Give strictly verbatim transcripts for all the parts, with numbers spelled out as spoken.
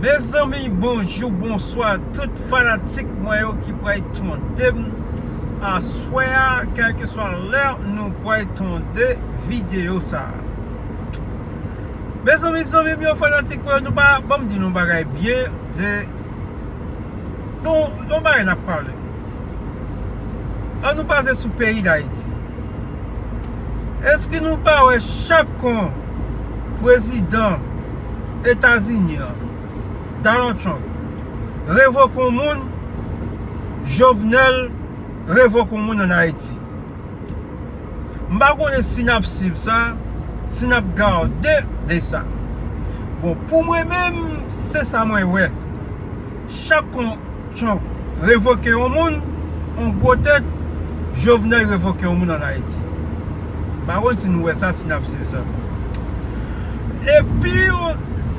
Mezanmi, bonjou, bonswa, tout fanatik mwen yo ki pral tande m aswè a, kèlkeswa lè nou pral tande videyo sa a. Mezanmi, zanmi m yo, fanatik mwen yo, nou pa, ban m di nou bagay byen, de, nou, yon bagay n ap pale. An nou baze sou peyi Dayiti. Èske nou pa wè chak kon prezidan Etazini an, Donald Trump, revoke yon moun, Jovenel revoke yon moun ann Ayiti? M pa konnen si n ap swiv sa, si n ap gade de sa. Bon, pou mwen menm, se sa mwen wè. Chak kon Trump revoke yon moun, yon gwo tèt, Jovenel revoke yon moun ann Ayiti. M pa konn si nou wè sa, si n ap swiv sa. Epi,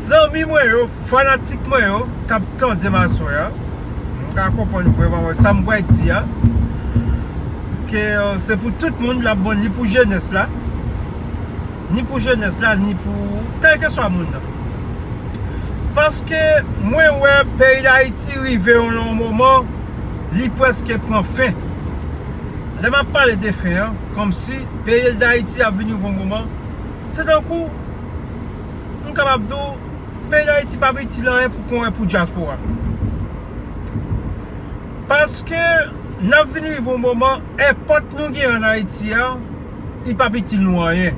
zanmi mwen yo, fanatik mwen yo, k ap tande m aswè a, m ka konprann vrèman sa m pral di a. Ke, euh, se pou tout moun, l ap bon, ni pou jenès la, ni pou jenès la, ni pou kèlkeswa moun nan. Paske mwen wè peyi Dayiti rive yon, yon moman, li prèske pran fen. Lè m ap pale de fen an, kòmsi peyi Dayiti ap vin rive yon moman, se tankou, m kapab di w, peyi Dayiti p ap itil anyen pou, pou, pou dyaspora. Paske n ap vin rive yon moman, èpòt nou gen ann Ayiti a, li p ap itil nou anyen.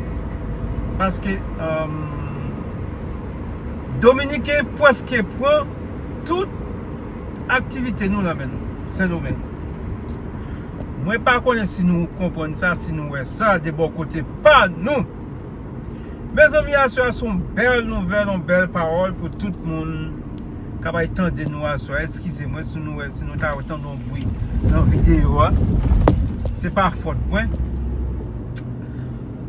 Paske, um, Dominiken prèske pran tout aktivite nou nan men nou, Sendomeng. Mwen pa konnen si nou konprann sa, si nou wè sa de bò kote pa nou. Mezanmi, aswè a se yon bèl nouvèl, yon bèl pawòl pou tout moun k ap tande nou aswè a. Eskize mwen si nou wè, si nou ta tande yon bri nan videyo a. Se pa fòt mwen.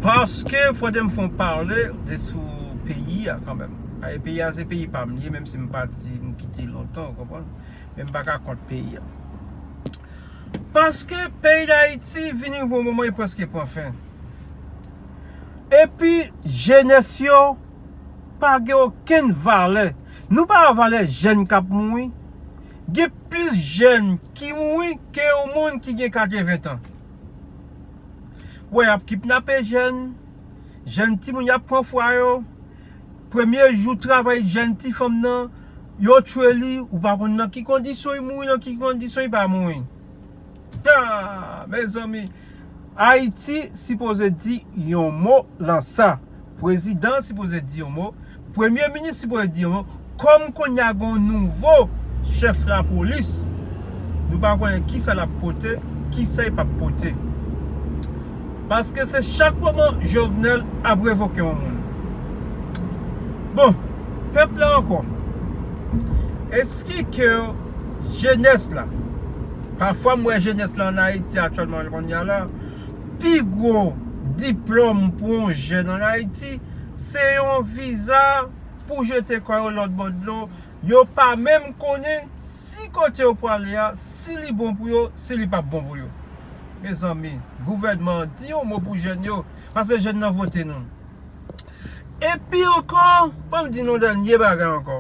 Paske fòde m fè yon pale de sou peyi a kanmenm. Paske peyi a se peyi pa m li ye, menm si m pati, m kite l lontan, ou konprann? Men m pa ka kont peyi a. Paske peyi Dayiti vin rive yon moman, li prèske pran fen. Epi, jenès yo pa gen okenn valè. Nou pa wè valè jèn k ap mouri. Gen plis jèn ki mouri ke yon moun ki gen katreven tan. Wè, y ap kidnape jèn, jèn timoun, y ap pran fwa yo. Premye jou travay jèn ti fanm nan, yo tchwe li, ou pa konn nan ki kondisyon li mouri, nan ki kondisyon li pa mouri. Ah, mezanmi, Ayiti sipoze di yon mo lan sa. Prezidan sipoze di yon mo. Premye minis sipoze di yon mo. Kòm kounye a gen yon nouvo chèf lapolis, nou pa konnen kisa l ap pote, kisa li p ap pote. Paske se chak moman Jovenel ap revoke yon moun. Bon, pèp la ankò. Eske ke jenès la, pafwa m wè jenès la ann Ayiti aktyèlman kounye a la, pi gwo diplòm pou yon jèn ann Ayiti, se yon viza pou jete kò yo lòt bò dlo. Yo pa menm konnen si kote yo prale a, si li bon pou yo, si li p ap bon pou yo. Mezanmi, gouvènman an, di yon mo pou jèn yo, paske jèn nan vote nou. Epi ankò, ban m di nou dènye bagay ankò.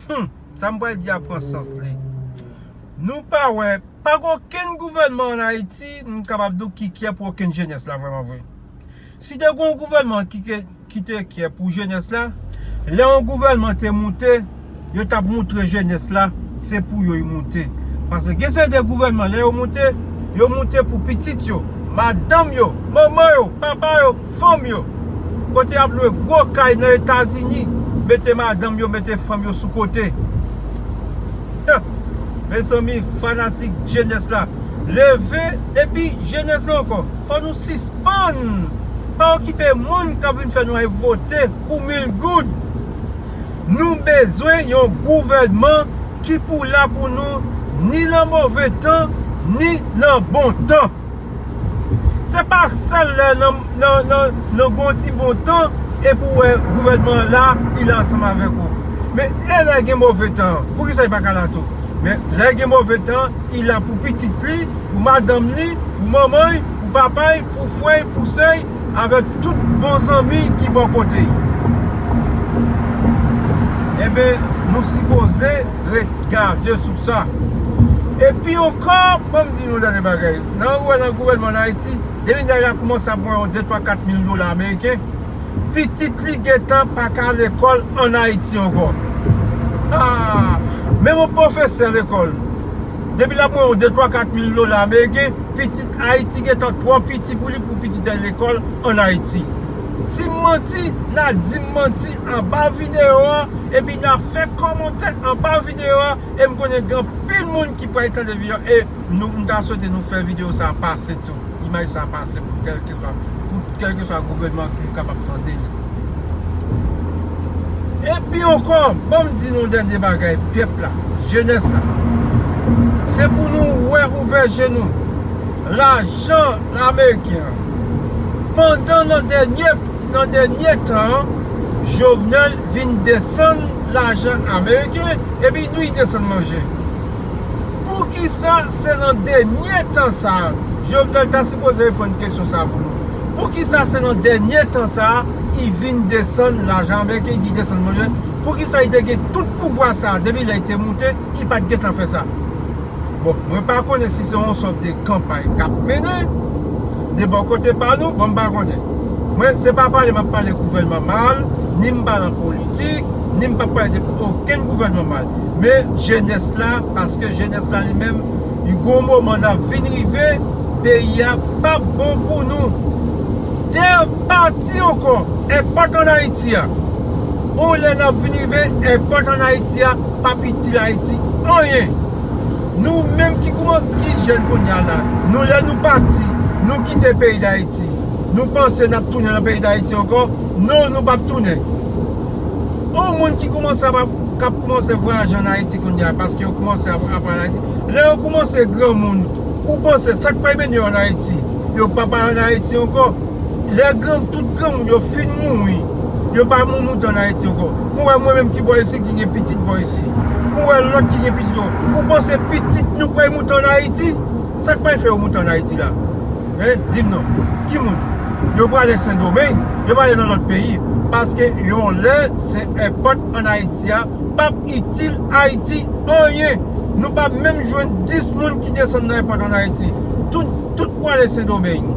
Hmm, sa m pral di a pran sans li. Nou pa wè, pa gen okenn gouvènman ann Ayiti, m kapab di w ki kè pou okenn jenès la vrèman vre. Si te gen yon gouvènman ki, ki, ki te kè pou jenès la, lè yon gouvènman te moute, yo t ap moutre jenès la, se pou yo y moute. Paske gen seri de gouvènman, lè yo moute, yo moute pou pitit yo, madanm yo, manman yo, papa yo, fanm yo. Kote y ap lwe gwo kay nan Etazini, mete madanm yo, mete fanm yo sou kote. Mezanmi, fanatik jenès la, leve, epi jenès la ankò, fò nou sispann pa okipe moun k ap vin fè nou al vote pou mil goud. Nou bezwen yon gouvènman ki pou la pou nou, ni nan move tan, ni nan bon tan. Se pa sèl lè nan, nan, nan, nan gon ti bon tan, epi w wè gouvènman an la, li la ansanm avèk ou. Men e lè gen move tan, poukisa li pa ka la tou? Men lè gen move tan, li la pou pitit li, pou madanm li, pou manman l, pou papa l, pou frè l, pou sè l, avèk tout bon zanmi ki bò kote l. Enben, Nou sipoze ret gade sou sa. Epi ankò, ban m di nou dènye bagay. Nan, ou wè, nan gouvènman an Ayiti, depi nèg la kòmanse ap mande yon de, twa, kat mil dola ameriken, pitit li gentan pa ka lekòl ann Ayiti ankò. Ah, menm yon pwofesè lekòl, depi l ap mande yon de, twa, kat mil dola ameriken, pitit Ayiti gentan twò piti pou li, pou pitit al lekòl ann Ayiti. Si m manti, n a di m manti anba videyo a, epi n a fè kòmantè anba videyo a, e m konnen gen anpil moun ki pral tande videyo a, e nou, m ta swete nou fè videyo sa a pase tou, imaj sa a pase pou kèlkeswa, pou kèlkeswa gouvènman ki kapab tande li. Epi ankò, ban m di nou dènye bagay, pèp la, jenès la. Se pou nou wè, ouvè je nou. Lajan ameriken an. Pandan nan dènye, nan dènye tan an, Jovenel vin desann lajan ameriken, epi nou, li desann manje. Poukisa se nan dènye tan sa a, Jovenel ta sipoze reponn kesyon sa a pou nou? Poukisa se nan dènye tan sa a, li vin desann lajan ameriken, li desann manje? Poukisa li te gen tout pouvwa sa a, depi lè li te moute, li pa t gentan fè sa? Bon, mwen pa konnen si se yon sòt de kanpay k ap mennen de bò kote pa nou, bon, m pa konnen. Mwen, se pa pale m ap pale gouvènman mal, ni m pa nan politik, ni m p ap pale de okenn gouvènman mal. Men jenès la, paske jenès la li menm, li gon moman n ap vin rive, peyi a p ap bon pou nou. De pati ankò, enpòtan Ayiti a. On lè n ap vin rive, enpòtan Ayiti a p ap itil Ayiti anyen. Nou menm ki kouman, ki jèn kounye a la, nou lè nou pati, nou kite peyi Dayiti, nou panse n ap tounen nan peyi Dayiti ankò? Non, nou p ap tounen. On moun ki koumanse ap, k ap koumanse vwayaje ann Ayiti kounye a, paske yo koumanse ap, ap al Ayiti. Lè yo koumanse granmoun, ou panse sa k pral mennen yo ann Ayiti? Yo p ap al ann Ayiti ankò. Lè gran, tout granmoun yo fin mouri, yo pa moun moute ann Ayiti ankò. Pou wè mwen menm ki bò isi, ki gen pitit bò isi. Pou wè lòt ki gen pitit ankò. Ou panse pitit nou pral moute ann Ayiti? Sa k pral fè yo moute ann Ayiti la? Hein? Di m non. Ki moun? Yo prale Sendomeng, yo prale nan lòt peyi. Paske yon lè se enpòt ann Ayiti a p ap itil Ayiti anyen. Nou p ap menm jwenn dis moun ki desann nan enpòt ann Ayiti. Tout, tout prale Sendomeng.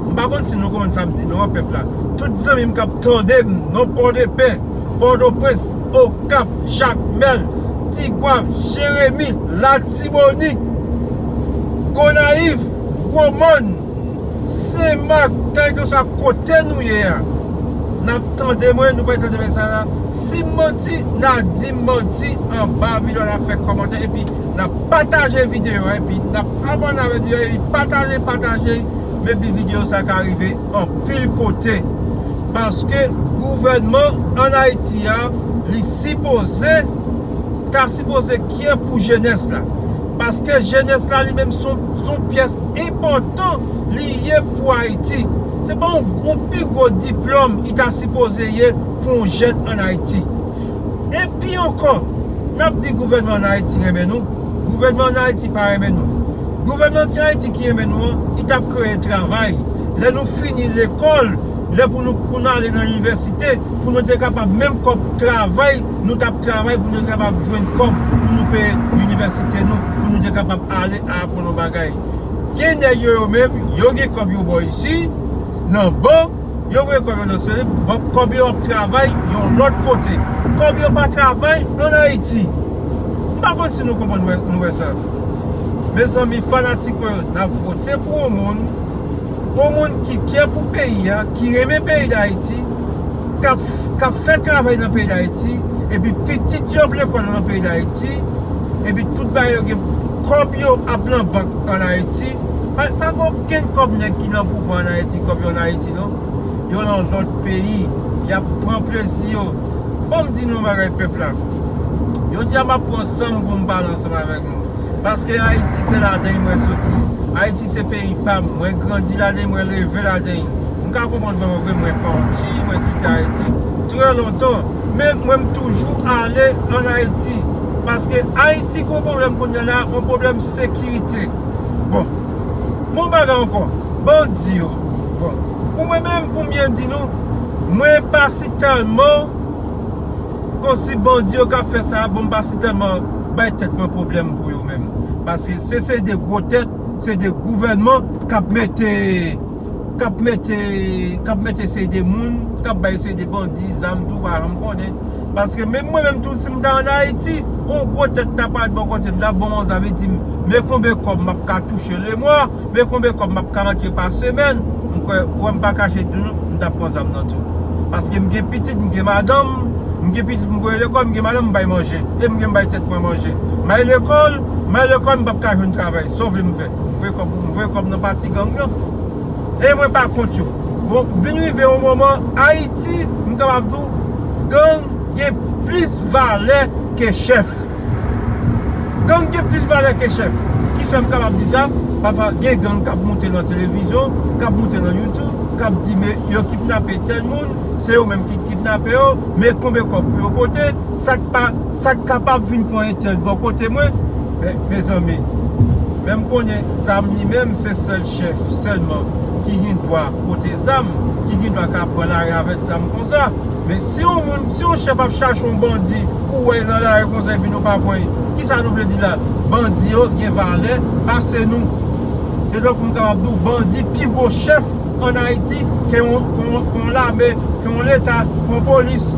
M pa konn si nou konprann sa m di nou an, pèp la. Tout zanmi m k ap tande m nan Pòdepè, Pòtoprens, Okap, Jakmèl, Tigwav, Jeremi, Latibonit, Gonayiv, Gwomòn, Senmak, kèlkeswa kote nou ye a, n ap tande mwen, nou pral tande mesaj la. Si m manti, n a di m manti anba videyo a, n a fè kòmantè, epi n a pataje videyo a, epi n ap abòne avèk videyo a, epi pataje, pataje, epi videyo sa ka rive anpil kote. Paske gouvènman ann Ayiti a, li sipoze, ta sipoze kyè pou jenès la. Paske jenès la li menm se yon, se yon pyès enpòtan li ye pou Ayiti. Se pa yon, yon pi gwo diplòm li ta sipoze ye pou yon jèn ann Ayiti. Epi ankò, n ap di gouvènman ann Ayiti renmen nou. Gouvènman ann Ayiti pa renmen nou. Gouvènman ki Ayiti ki renmen nou an, li t ap kreye travay. Lè nou fini lekòl, lè pou nou, pou nou ale nan inivèsite, pou nou te kapab menm kòb travay, nou t ap travay pou nou te kapab jwenn kòb pou nou peye inivèsite nou, pou nou te kapab ale aprann yon bagay. Gen nèg yo, yo menm, yo gen kòb yo bò isi, nan bank, yo voye kòb yo nan seri, bank, kòb yo ap travay yon lòt kote. Kòb yo pa travay ann Ayiti. M pa konn si nou konprann, wè, nou wè sa. Mezanmi, fanatik mwen yo, n ap vote pou yon moun, yon moun ki kyè pou peyi a, ki renmen peyi Dayiti, k ap, k ap fè travay nan peyi Dayiti, epi pitit yo ap lekòl nan peyi Dayiti, epi tout bagay yo gen, kòb yo ap nan bank ann Ayiti. Pa, pa gen okenn kòb nèg ki nan pouvwa ann Ayiti, kòb yo ann Ayiti, non. Yo nan lòt peyi, y ap pran plezi yo. Ban m di nou yon bagay, pèp la. Jodi a, m ap pran san m pou m pale ansanm avèk nou. Paske Ayiti se ladan l mwen soti. Ayiti se peyi pa m. Mwen grandi ladan l, mwen leve ladan l. M ka konprann vrèman vre mwen pati, mwen kite Ayiti trè lontan. Men mwen m toujou ale ann Ayiti. Paske Ayiti gen yon pwoblèm kounye a la, yon pwoblèm sekirite. Bon, yon bagay ankò, bandi yo. Bon, pou mwen menm, pou m byen di nou, mwen pa si tèlman Bon, si bandi yo k ap fè sa, bon, m pa si tèlman bay tèt mwen pwoblèm pou yo menm. Paske se, se de gwo tèt, se de gouvènman k ap mete, k ap mete, k ap mete seri de moun, k ap bay seri de bandi zam tou, pa janm konnen. Paske menm mwen menm tou, si m ta ann Ayiti, yon gwo tèt ta parèt bò kote m, ta ban m yon zam, li di m, men konbyen kòb m ap ka touche lemwa, men konbyen kòb m ap ka rantre pa semèn, m kwè, wè m pa kache di nou, m t ap pran zam nan tou. Paske m gen pitit, m gen madanm, m gen pitit m voye lekòl, m gen madanm m bay manje, e m gen m bay tèt mwen manje. M al lekòl, m al lekòl, m p ap ka jwenn travay, sa w vle m fè? M voye kòb, m voye kòb nan pati gang nan. E mwen pa kont yo. Bon, vin rive yon moman, Ayiti, m kapab di w, gang gen plis valè ke chèf. Gang gen plis valè ke chèf. Kisa m kapab di sa? Pafwa, gen gang k ap moute nan televizyon, k ap moute nan YouTube, k ap di, men yo kidnape tèl moun, se yo menm ki kidnape yo, men konbyen kòb pou yo pote, sa k pa, sa k kapab vin pran entèl bò kote mwen, men, mezanmi, men m konnen zam li menm, se sèl chèf sèlman ki gen dwa pote zam, ki gen dwa ka pran lari avèk zam konsa. Men si yon moun, si yon chèf ap chache yon bandi, ou wè l nan lari konsa epi nou pa pran l, kisa nou vle di la? Bandi yo gen valè pase nou. Se tankou m kapab di w, bandi pi gwo chèf ann Ayiti ke yon, ke yon, ke yon lame, ke yon leta, ke yon polis.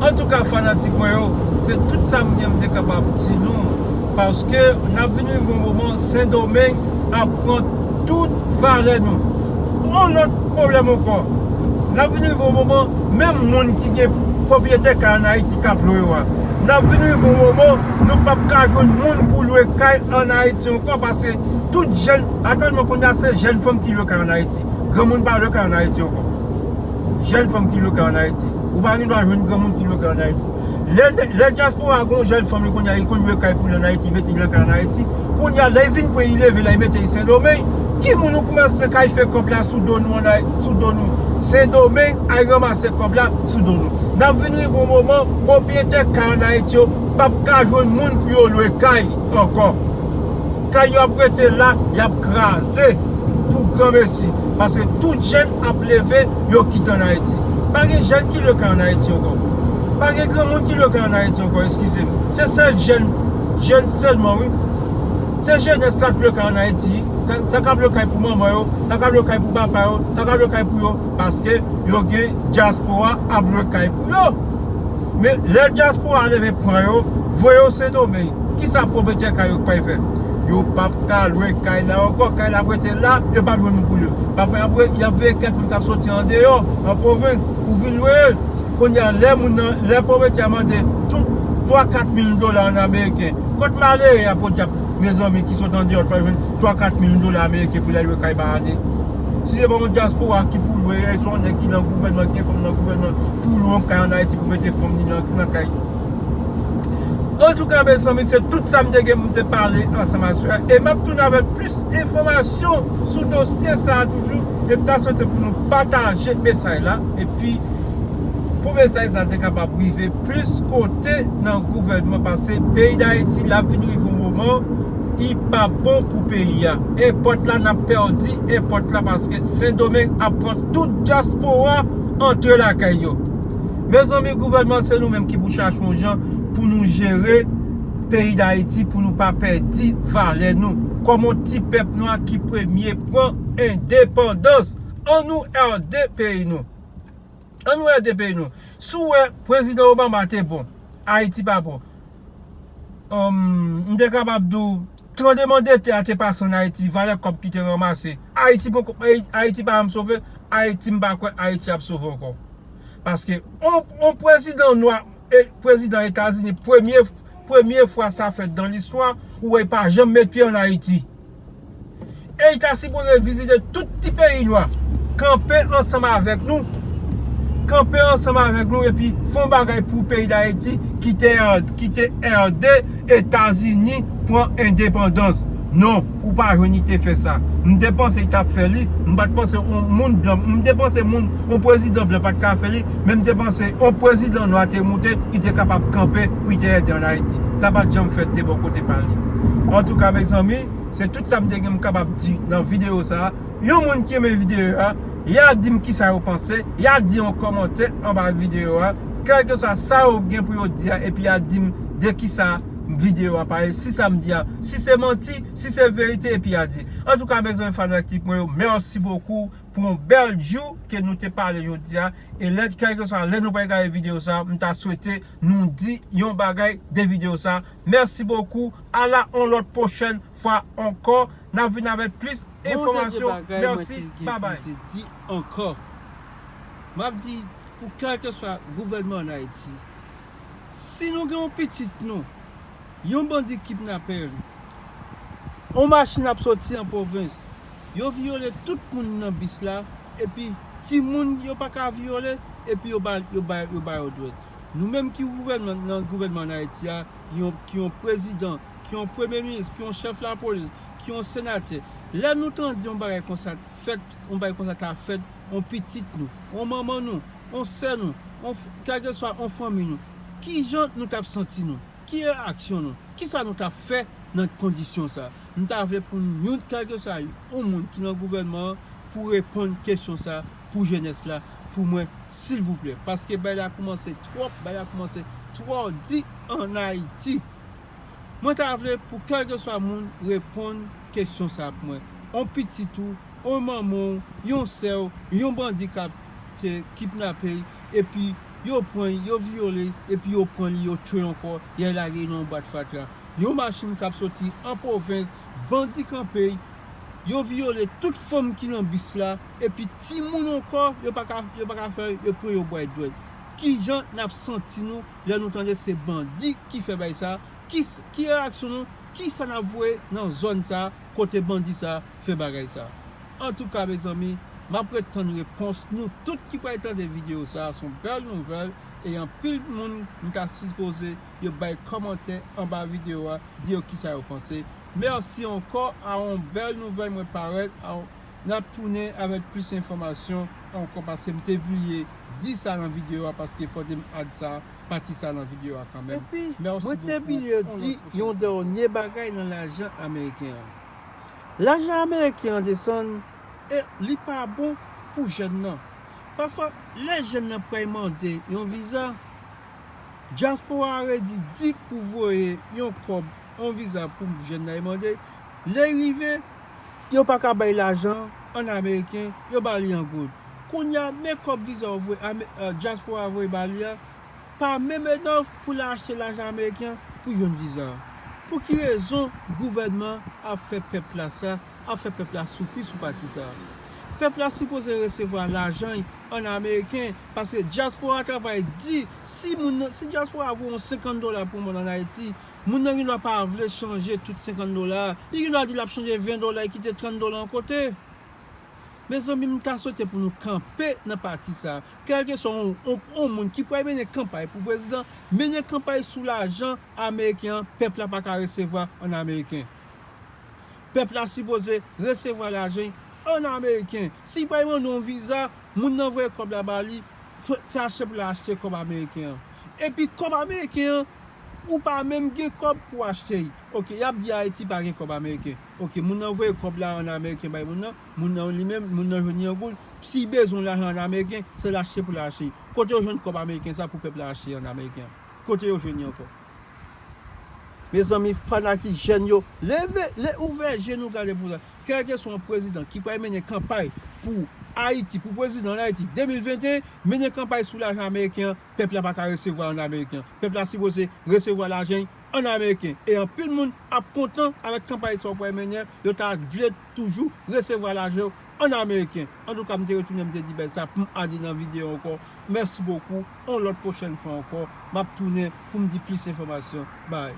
Antouka, fanatik mwen yo, se tout sa m gen m te kapab di nou, paske n ap vin rive yon moman, Sendomeng ap pran tout valè nou. Yon lòt pwoblèm ankò, n ap vin rive yon moman, menm moun ki gen pwopriyete kay ann Ayiti k ap lwe yo a, n ap vin rive yon moman, nou p ap ka jwenn moun pou lwe kay ann Ayiti ankò, paske tout jèn, aktyèlman kounye a se jèn fanm ki lwe kay ann Ayiti. Granmoun pa lwe kay ann Ayiti ankò. Jèn fanm ki lwe kay ann Ayiti. Ou pa gen dwa jwenn granmoun ki lwe kay ann Ayiti. Lè, lè dyaspora gen yon jèn fanm li kounye a, li konn lwe kay pou li ann Ayiti, mete li nan kay ann Ayiti. Kounye a, lè li vin pran, li leve la, li mete li Sendomeng. Ki moun ou kòmanse kay fè kòb la sou do nou ann Ay-, sou do nou? Sendomeng al ranmase kòb la sou do nou. N ap vin rive yon moman, pwopriyetè kay ann Ayiti yo p ap ka jwenn moun pou yo lwe kay ankò. Kay yo ap rete la, y ap kraze pou granmesi. Paske tout jèn ap leve, yo kite ann Ayiti. Pa gen jèn ki lwe kay ann Ayiti ankò. Pa gen granmoun ki lwe kay ann Ayiti ankò, eskize m. Se sèl jèn, jèn sèlman, wi. Se jenès la k lwe kay ann Ayiti. Sa k ap lwe kay pou manman yo, sa k ap lwe kay pou papa yo, sa k ap lwe kay pou yo. Paske yo gen dyaspora ap lwe kay pou yo. Men lè dyaspora leve pran yo, voye yo Sendomeng, kisa pwopriyetè kay yo pral fè? Yo p ap ka lwe kay la ankò, kay la ap rete la, yo p ap jwenn moun pou lwe. P ap, y ap, y ap voye kèk moun k ap soti andeyò, an pwovens, pou vin lwe l. Kounye a, lè moun nan, lè pwopriyetè a mande tout twa kat mil dola ann ameriken, kot malere a podyab, mezanmi, ki sot andeyò, t pral jwenn twa kat mil dola ameriken pou l al lwe kay pa ane? Si se pa yon dyaspora ki pou lwe, se yon nèg ki nan gouvènman, ki gen fanm nan gouvènman, pou lwe yon kay ann Ayiti, pou mete fanm li nan, nan kay. Antouka, mezanmi, se tout sa m te gen pou m te pale ansanm aswè a. E m ap tounen avèk plis enfòmasyon sou dosye sa a toujou. E m ta swete pou nou pataje mesaj la. Epi, pou mesaj sa a te kapab rive plis kote nan gouvènman, paske peyi Dayiti, l ap vin rive yon moman, li pa bon pou peyi a. Èpòt la, n ap pèdi èpòt la, paske Sendomeng ap pran tout dyaspora antre lakay yo. Mezanmi, gouvènman, se nou menm ki pou chache yon jan pou nou jere peyi Dayiti, pou nou pa pèdi valè nou. Kòm yon ti pèp nwa ki premye pran endepandans, ann nou ede peyi nou. Ann nou ede peyi nou. Si w wè Prezidan Obama te bon, Ayiti pa bon. Ahn, m te kapab di w, tranblemanntè a te pase ann Ayiti, valè kòb ki te ranmase. Ayiti poko, Ay-, Ayiti pa janm sove, Ayiti m pa kwè Ayiti ap sove ankò. Paske on, on prezidan nwa, e, prezidan Etazini, premye, premye fwa sa fèt dan listwa, ou wè pa janm met pye ann Ayiti. E li ta sipoze vizite tout ti peyi nwa, kanpe ansanm avèk nou, kanpe ansanm avèk nou epi fè yon bagay pou peyi Dayiti, kite, kite ede Etazini pran endepandans. Non, ou pa jwenn li te fè sa. M te panse li t ap fè li, m pa t panse yon moun blan, m te panse moun, yon prezidan blan pa t ka fè li, men m te panse yon prezidan nwa te moute, li te kapab kanpe pou li te ede ann Ayiti. Sa pa t janm fèt de bò kote pa li. Antouka, mezanmi, se tout sa m te gen m kapab di nan videyo sa a. Yon moun ki renmen videyo a, y a di m kisa yo panse, y a di yon kòmantè anba videyo a, Kèlkeswa sa yo gen pou yo di a, epi y a di m de kisa videyo a pale, si sa m di a, si se manti, si se verite, epi y a di. Antouka, mezanmi fanatik mwen yo, mèsi bokou pou yon bèl jou ke nou te pale jodi a. E lè, kèlkeswa lè nou pral gade videyo sa, m ta swete nou di yon bagay de videyo sa. Mèsi bokou. Ala yon lòt pwochèn fwa ankò. N ap vin avèk plis enfòmasyon. Mèsi, babay. Te di ankò. M ap di pou kèlkeswa gouvènman ann Ayiti, si nou gen yon pitit nou, yon bandi kidnape l, yon machin ap soti an pwovens, yo vyole tout moun nan bis la, epi timoun yo pa ka vyole, epi yo ba, yo ba, yo ba yo dwèt. Nou menm ki gouvènman, nan gouvènman ann Ayiti a, ki yon, ki yon prezidan, ki yon premye minis, ki yon chèf lapolis, ki yon senatè, lè nou tande yon bagay konsa fèt, yon bagay konsa ta fèt, yon pitit nou, yon manman nou, yon sè nou, yon f-, kèlkeswa yon fanmi nou, kijan nou t ap santi nou? Ki reyaksyon nou? Kisa nou t ap fè nan kondisyon sa? M ta vle pou youn, kèlkeswa yon moun ki nan gouvènman an, pou reponn kesyon sa pou jenès la, pou mwen, silvouplè. Paske bay la koumanse twòp, bay la koumanse twò di ann Ayiti. Mwen ta vle pou kèlkeswa moun reponn kesyon sa pou mwen. On pitit ou, on manman w, yon sè w, yon bandi k ap te kidnape, epi yo pran l, yo vyole, epi yo pran li, yo tchwe ankò, y al lage nan yon bwat fatra. Yon machin k ap soti an pwovens, bandi kanpe, yo vyole tout fanm ki nan bis la, epi timoun ankò, yo pa ka, yo pa ka fè, yo pran yo bay dwèt. Kijan n ap santi nou lè nou tande se bandi ki fè bagay sa? Ki, ki reyaksyon nou? Kisa n ap voye nan zòn sa kote bandi sa fè bagay sa? Antouka, mezanmi, m ap ret tann repons nou tout ki pral tande videyo sa. Se yon bèl nouvèl. E anpil moun, m ta sipoze yo bay kòmantè anba videyo a, di yo kisa yo panse. Mèsi ankò, a yon bèl nouvèl mwen parèt, a yon, n ap tounen avèk plis enfòmasyon ankò, paske m te bliye di sa nan videyo a, paske fòk m add sa, pati sa nan videyo a kanmenm. Epi, mwen te bliye di yon dènye bagay nan lajan ameriken an. Lajan ameriken an desann, e li pa bon pou jèn nan. Pafwa, lè jèn nan pral mande yon viza, dyaspora a redi di pou voye yon kòb, yon viza pou jèn nan mande. Lè rive, yo pa ka bay lajan an ameriken, yo ba li an goud. Kounye a, men kòb viza w voye, ame-, e, dyaspora a voye ba li a, pa menm enough pou l achte lajan ameriken pou jwenn viza a. Pou ki rezon gouvènman ap fè pèp la sa, ap fè pèp la soufri sou pati sa a? Pèp la sipoze resevwa lajan l an ameriken, paske dyaspora travay di, si moun nan, si dyaspora voye yon senkant dola pou moun ann Ayiti, moun nan gen dwa pa vle chanje tout senkant dola a, li gen dwa di l ap chanje ven dola, e kite trant dola yon kote. Mezanmi, m ta swete pou nou kanpe nan pati sa a. Kèlkeswa yon, yon, yon moun ki pral mennen kanpay pou prezidan, mennen kanpay sou lajan ameriken an, pèp la pa ka resevwa an ameriken. Pèp la sipoze resevwa lajan l an ameriken. Si l pral mande yon viza, moun nan voye kòb la ba li, se achte pou l achte kòb ameriken an. Epi kòb ameriken an, ou pa menm gen kòb pou achte l. Oke, y ap di Ayiti pa gen kòb ameriken. Oke, moun nan voye kòb la an ameriken bay moun nan, moun nan li menm, moun nan jwenn li an goud. Si l bezwen lajan an ameriken, se l achte pou l achte. Kote yo jwenn kòb ameriken sa pou pèp la achte an ameriken? Kote yo jwenn li ankò? Mezanmi, fanatik jèn yo, leve, le, ouvè je nou gade pou sa. Kèlkeswa yon prezidan ki pral mennen kanpay pou Ayiti, pou prezidan an Ayiti de mil venteyen, mennen kanpay sou lajan ameriken an, pèp la pa ka resevwa an ameriken. Pèp la sipoze resevwa lajan l an ameriken. E anpil moun ap kontan avèk kanpay sa w pral mennen an, yo ta vle toujou resevwa lajan yo an ameriken. Antouka, m te retounen, m te di bagay sa pou m ale nan videyo ankò. Mèsi bokou. On lòt pwochèn fwa ankò, m ap tounen pou m di plis enfòmasyon. Bay.